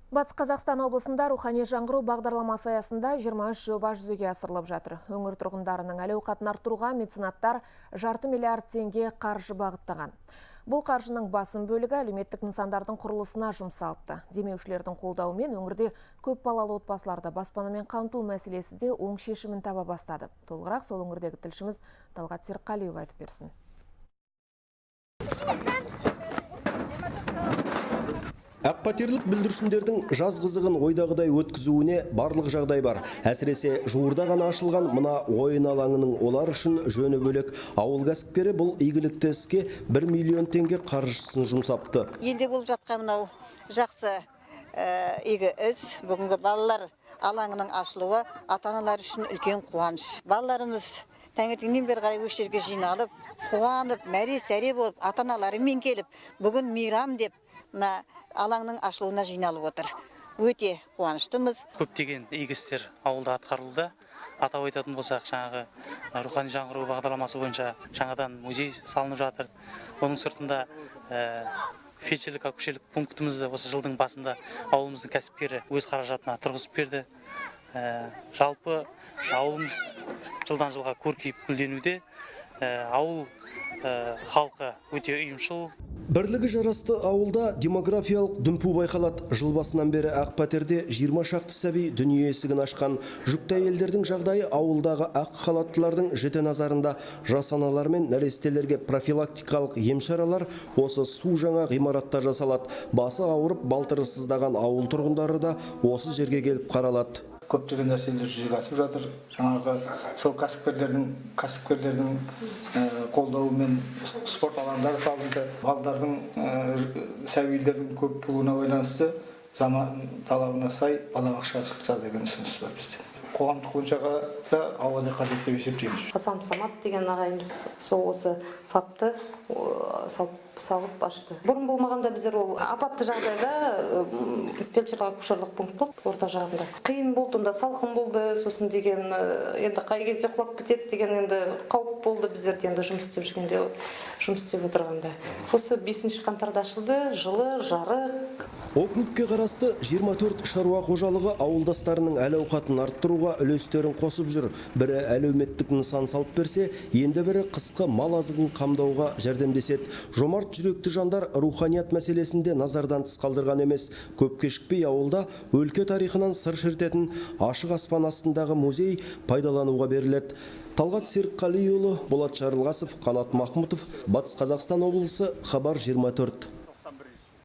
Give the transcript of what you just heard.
Батыс Қазақстан облысында «Рухани жаңғыру» бағдарламасы аясында 23 жоба жүзеге асырылып жатыр. Өңір тұрғындарының әл-ауқатын арттыруға меценаттар жарты миллиард теңге қаржы бағыттаған. Бұл қаржының басым бөлігі әлеуметтік нысандардың құрылысына жұмсалыпты. Демеушілердің қолдауымен өңірде көп балалы отбасыларды баспанамен қамту мәселесі де оң шешімін таба бастады. Толығырақ сол өңірдегі тілшіміз Талғат Серікқалиұлы айтып берсін. Ақ пәтерлік бүлдіршіндердің жаз қызығын ойдағыдай өткізуіне барлық жағдай бар. Әсіресе жуырда ғана ашылған мына ойын алаңының олар үшін жөні бөлек. Ауыл кәсіпкері бұл игілікті іске 1 миллион теңге қаржысын жұмсапты. Елде болып жатқан мынау жақсы игі іс, бүгінгі балалар алаңының ашылуы ата аналар үшін үлкен қуаныш. Балаларымыз таңертеңнен бері қарай осы жерге жиналып, қуанып, мәре сәре болып, ата аналарымен келіп, бүгін мейрам деп мына алаңның ашылуына жиналып отыр. Өте қуаныштымыз. Көптеген игі істер ауылда атқарылуда. Атап айтатын болсақ, жаңағы «Рухани жаңғыру» бағдарламасы бойынша жаңадан музей салынып жатыр. Оның сыртында фельдшерлік акушерлік пунктімізді осы жылдың басында ауылымыздың кәсіпкері өз қаражатына тұрғызып берді. Жалпы ауылымыз жылдан жылға көркейіп гүлденуде. Ауыл халқы өте ұйымшыл. Бірлігі жарасты ауылда демографиялық дүмпу байқалады. Жыл басынан бері ақ пәтерде 20 шақты сәби дүние есігін ашқан. Жүкті әйелдердің жағдайы ауылдағы ақ халаттылардың жіті назарында. Жас аналар мен нәрестелерге профилактикалық ем шаралар осы су жаңа ғимаратта жасалады. Басы ауырып, балтыры сыздаған ауыл тұрғындары да осы жерге келіп қаралады. Көптеген нәрселер жүзеге асып жатыр. Жаңағы сол кәсіпкерлердің қолдауымен спорт алаңдары салынды. Балдардың, сәбилердің көп болуына байланысты заман талабына сай балабақша ашылса деген ұсыныс бар бізде. Қоғамдық моншаға да ауадай қажет деп есептейміз. Хасан Самат деген ағайымыз сол осы ФАПты салып ашты. Бұрын болмағанда біздер ол апатты жағдайда фельдшерлік акушерлік пункт болды орта жағында. Қиын болды онда, салқын болды, сосын деген енді қай кезде құлап кетеді деген енді қауіп болды біздерде, енді жұмыс істеп жүргенде, жұмыс істеп отырғанда. Осы 5 қаңтарда ашылды, жылы, жарық. Округке қарасты 24 шаруа қожалығы ауылдастарының әл-ауқатын арттыруға үлестерін қосып жүр. Бірі әлеуметтік нысан салып берсе, енді бірі қысқы мал азығын қамдауға жәрдемдеседі. Жомарт жүректі жандар руханият мәселесін де назардан тыс қалдырған емес. Көп кешікпей ауылда өлке тарихынан сыр шертетін ашық аспан астындағы музей пайдалануға беріледі. Талғат Серікқалиұлы, Болат Жарылғасов, Қанат Махмұтов, Батыс Қазақстан облысы, Хабар 24.